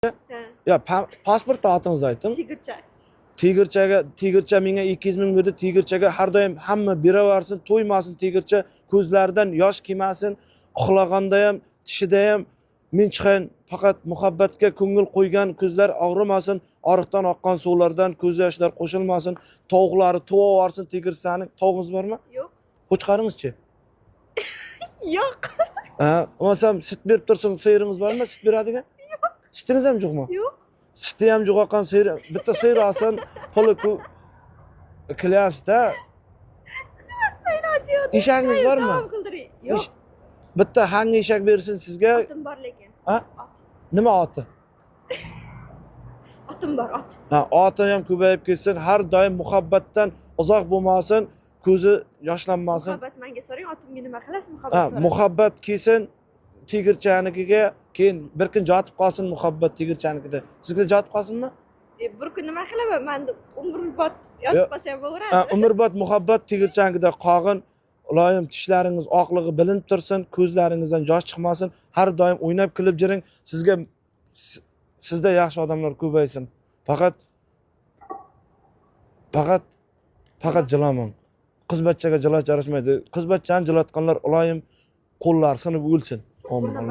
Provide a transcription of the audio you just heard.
Ha. Yo, pasportda otingizni ayting. Tigircha. Tigirchaga, tigircha menga 200 ming berdi. Tigirchaga har doim hamma beraversin, to'ymasin tigircha, ko'zlaridan yosh kelmasin, uxlaganda ham, tishida ham men chiqayin, faqat muhabbatga ko'ngil qo'ygan ko'zlar og'rimasin, oriqdan oqqan suvlardan ko'z yoshlar qo'shilmasin, tovuqlari tuvaversin tigirchani. Tovug'ingiz bormi? Yo'q. Qo'chqoringiz-chi? Yo'q. Ha, bo'lmasam sut berib tursin, sigiringiz bormi? Sut beradigan? Yo'q. Sutingiz ham yo'qmi? Yo'q. Suti ham yo'qotgan sigir, bitta sigir olsin, puli qilyapsiz-da. Sayrochi yo'q. Eshagingiz bormi? Davom qildiring. Yo'q. Bitta hangi eshak bersin sizga. Otim bor lekin. Ha? Ot. Nima oti? Otim bor, ot. Ha, oti ham ko'payib ketsin, har doim muhabbatdan uzoq bo'lmasin, ko'zi yoshlanmasin. Muhabbat menga so'rang, otimga nima qilasiz? Ha, Muhabbat so'rang. Muhabbat kelsin tigirchanikiga, keyin bir kun jotib qolsin muhabbat tigirchanikida. Sizga jotib qolsinmi? Bir kun nima qilaman? Men umrbod yotib qolsam bo'laveradi. Ha, umrbod muhabbat tigirchanikida qolg'in. Iloyim tishlaringiz oqlig'i bilinib tursin, ko'zlaringizdan yosh chiqmasin, har doim o'ynab kulib yuring. Sizga sizda yaxshi odamlar ko'paysin. Faqat faqat faqat jilamang. Qiz bachchaga jilash yarashmaydi. Qiz bachchani jilatganlar iloyim qo'llari sinib o'lsin. Amin.